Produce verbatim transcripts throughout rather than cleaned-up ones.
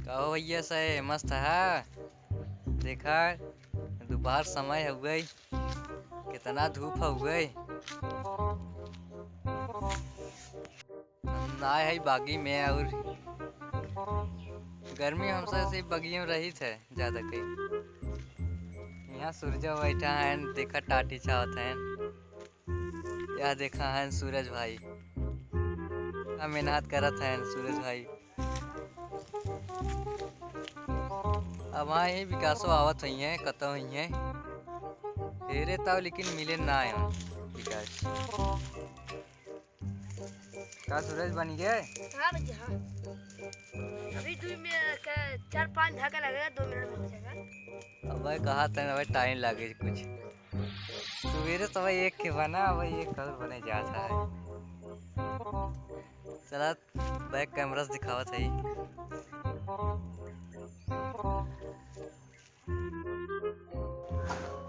का हो भैया से मस्त है? देखा, दोपहर समय हो गई, कितना धूप हो गई। हम आए है बागी में, और गर्मी हमसे से बगियों रही थे ज्यादा कई। यहाँ सूरज बैठा है, देखा टाटी छावत है। यह देखा है सूरज भाई, का मेहनत करत है सूरज भाई। अब हाँ, ये विकासो आवत हुई है, कतौ हुई है, हेरे तब लेकिन मिले ना आयो विकास। का सूरज बन गए? हाँ भैया, हाँ। अभी दो मिनट का, चार पाँच धागा लगेगा, दो मिनट में हो जाएगा। अबे कहा था ना भाई, टाइम लागे कुछ। सवेरे तो भाई एक के बना, भाई एक और बने जाता है। चला, बैक कैमरा से दिखावत है।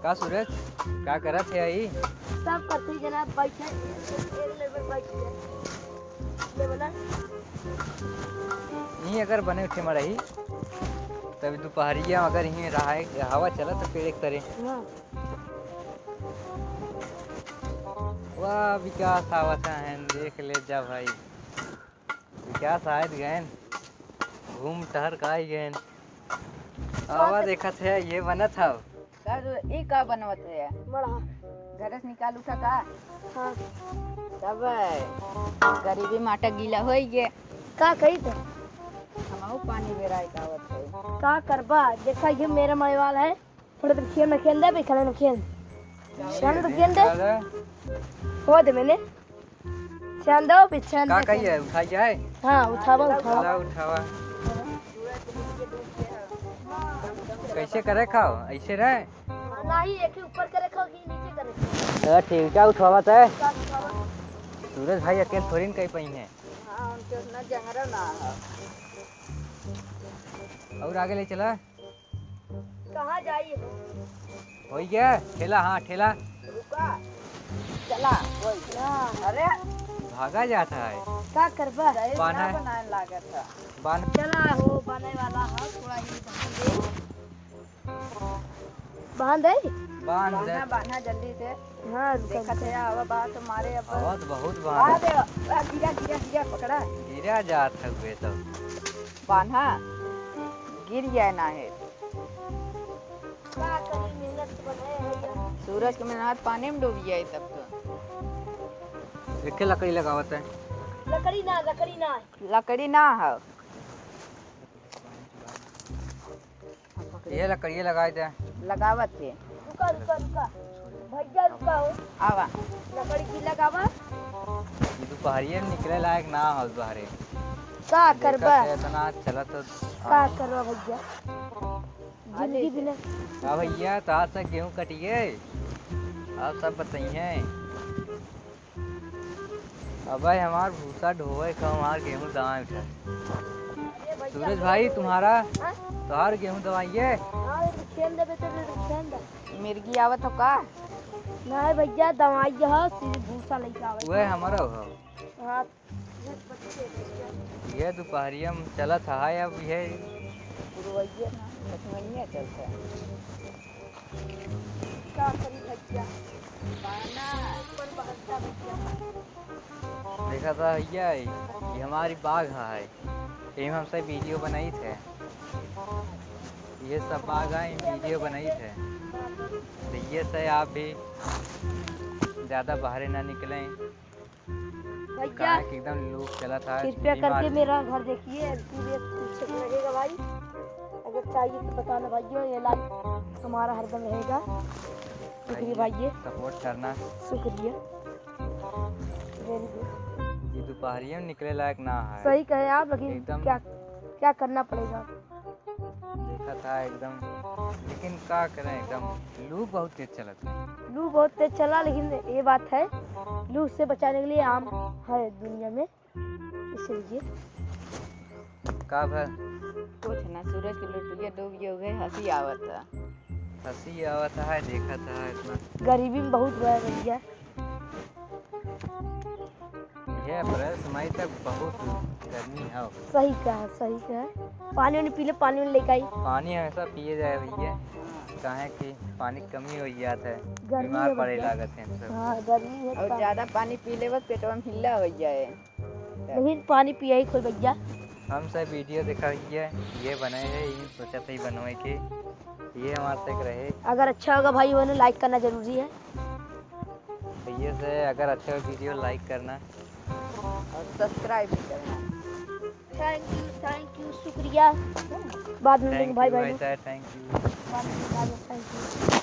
का सूरज, का करत है आई? सब करते ही जनाब, बैठे, एक लेवल बैठ के। ये वाला। यहीं अगर बने उठे में रही, तब दोपहरिया अगर यहीं रहा, हवा चला तो पेड़ एक तरे। हाँ। वाह, विकास आवत है, देख ले जा भाई। विकास आयत गएन, घूम टहर का आई गएन। आवा देखत है, ये बनत हव। का दो, ई का बनवत है? मड़हा। घर से निकाल उठा का? हाँ। तब गरीबी माटा गीला होई गे। का कही थे? हमहू पानी बेराई का आवत है। का करबा? देखा, ये मेरा मड़े वाला है। थोड़े देर खेल में खेल दे, बैठल में खेल। खेल में खेल दे। हो दे मैंने। छान दो, फिर छान का दो। कहिए, उठाई जाए? हाँ, उठावा, उठावा। चला, उठावा। कैसे करे खाओ? ऐसे रहे? हाँ, नहीं, एक ही ऊपर करे खाओ कि नीचे करे खाओ? चला, ठीक है, उठावा तय। उठावा, उठावा। सूरज भाई अकेले थोड़ी न कह पाई हैं। हाँ, उनके उतना जंगरा ना है। और आगे ले चला। कहाँ जाई हो? होई गया ठेला, हाँ, ठेला। रुका। चला, होई गया। हाँ। अरे। भागा जाता है। का करबा? सही बान्हा ना है। बनाए लागत है। बान्ह। चला हो, बने वाला है, थोड़ा ही बांध दे। बांध दे? बांध दे। बान्हा, बान्हा जल्दी से। हाँ, रुका, देखत रुका। है, आवा बा तुम्हारे अब। आवा तो बहुत बान्हा। आ दे, आ, गिरा, गिरा, गिरा, पकड़ा। गिरा जात है वे तो। बान्हा, गिर जाए ना है। का करी, मेहनत से बनाए है ये। सूरज के मेहनत पानी में डूब जाए तब तो। एके लकड़ी लगावत है। लकड़ी ना, लकड़ी ना। लकड़ी ना है। ये लकड़िए लगाई दे। लगावत है। रुका, रुका, रुका। भैया, रुका हो। आवा। लकड़ी की लगावा। ये दोपहरिए में निकले लायक ना हो बाहरे। का करबा? देखत है, इतना चलत हो। का करबा भैया? जिंदगी बिना। का भैया, तो आज तक गेहूं कटिए? आप सब बताइए। अबे हमार भूसा ढोवे का, हमार गेहूं दाएं उठा। अरे भैया, सूरज भाई, तुम्हारा, हाँ? तुम्हार गेहूं दवाइए। हाँ, ये खेल देबे तो ये खेल दे। मिर्गी आवत हो का? नहीं भैया, दवाई हो, सिर्फ भूसा लेके आवत वह हो। हमारा हो। हाँ, ये बच्चे भैया। ये दोपहरिया में चलत है, अब ये पुरवैया ना, बचवैया चलता है। का करी भैया? बाना। ऊपर बहरता भैया। देखा था भैया, ये हमारी बाग है, यही हम सब वीडियो बनाई थे। ये सब बाग है, हम वीडियो बनाई थे। तो ये से आप भी ज़्यादा बाहर ना निकलें। भैया, काहे कि एकदम लू चला था, कृपया बीमार करके थी। मेरा घर देखिए, एलपी भी पीछे लगेगा भाई। अगर चाहिए तो बताना भाइयों, ये लाइक हमारा हरदम रहेगा। शुक्रिया भाई, भाई, ये सपोर्ट करना। शुक्रिया। Very good। ये दोपहरिया में निकले लायक ना है। सही कहे आप, लेकिन एकदम क्या, क्या करना पड़ेगा? देखा था एकदम, लेकिन का करें, एकदम लू बहुत तेज चलत है। लू बहुत तेज चला, लेकिन ये बात है, लू से बचाने के लिए आम है दुनिया में, इसीलिए। का भा? कुछ ना, सूरज के लुटिया डूब गए, हंसी आवत है। हंसी आवत है, देखा था इतना। गरीबी में बहुत बा भैया। ये अप्रैल से मई तक बहुत गर्मी है। सही कहा, सही कहा। पानी उनी पी ले, पानी उनी लेके आई। पानी हमेशा पिए जाए भैया, काहे कि पानी की कमी होइ जात है, गर्मी बीमार है पड़े भैया। लागत है सब। हाँ, गर्मी है और तो। ज्यादा पानी पी लेबे पेटवा में हिल्ला होइ जाए। लेकिन पानी पिया ही खोल भैया। हम सब वीडियो देखा भैया, ये बने है, ये सोचा था ही बनवे के, ये हमारे तक रहे। अगर अच्छा होगा भाई बहनों, लाइक करना जरूरी है। भैया से अगर अच्छा हो वीडियो लाइक करना। और सब्सक्राइब भी करना। थैंक यू, थैंक यू, शुक्रिया। बाद में मिलेंगे थैंक भाई यू बहनों। भाई साहब, थैंक यू। बाद में मिलेंगे भाई, थैंक यू।